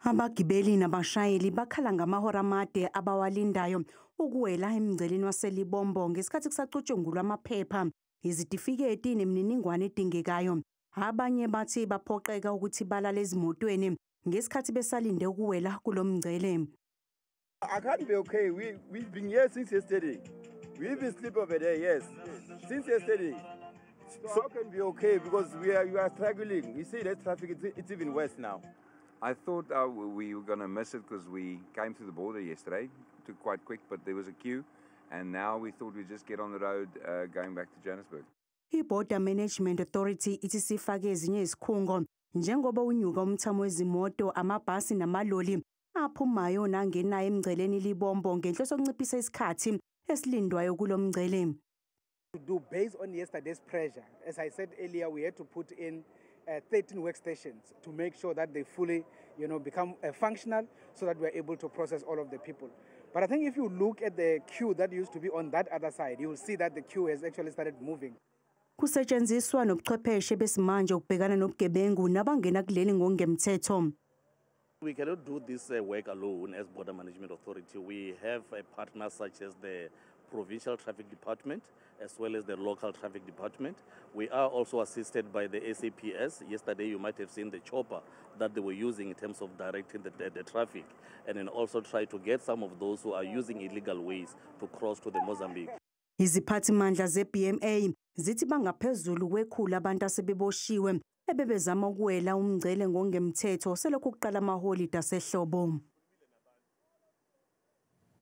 Abagibeli nabashayeli bakhala ngamahora amade abawalindayo ukuwela emngceleni waseLibombo ngesikhathi kusacutshungulwa amaphepha, izitifiketi nemininingwane edingekayo. Abanye bathi baphoqeka ukuthi balale ezimotweni ngesikhathi besalinde ukuwela kulo mngcele. I can't be okay. We've been here since yesterday. We've been sleep over there, yes. Since yesterday. So how can be okay? Because we are struggling. You see that traffic, it's even worse now. I thought we were going to miss it because we came through the border yesterday. Took quite quick, but there was a queue. And now we thought we'd just get on the road going back to Johannesburg. I-Border Management Authority ithi sifake ezinye izikhungo njengoba unyuka umthamo wezimoto, amabhasi namaloli aphumayo nangenayo emngceleni Libombo ngenhloso yokunciphisa isikhathi esilindwayo kulo mngcele. To do based on yesterday's pressure. As I said earlier, we had to put in 13 workstations to make sure that they fully become functional so that we're able to process all of the people. But I think if you look at the queue that used to be on that other side, you will see that the queue has actually started moving. Kusetshenziswa nobuchwepheshe besimanje ukubhekana nobugebengu nabangena kuleli ngokungemthetho. We cannot do this work alone as Border Management Authority. We have a partner such as the Provincial Traffic Department as well as the local traffic department. We are also assisted by the SAPS. Yesterday you might have seen the chopper that they were using in terms of directing the traffic, and then also try to get some of those who are using illegal ways to cross to the Mozambique. Iziphathimandla ze-BMA zithi bangaphezulu kwekhulu abantu asebeboshiwe ebebezama ukuwela umngcele ngokungemthetho selokhu kuqala amaholide asehlobo.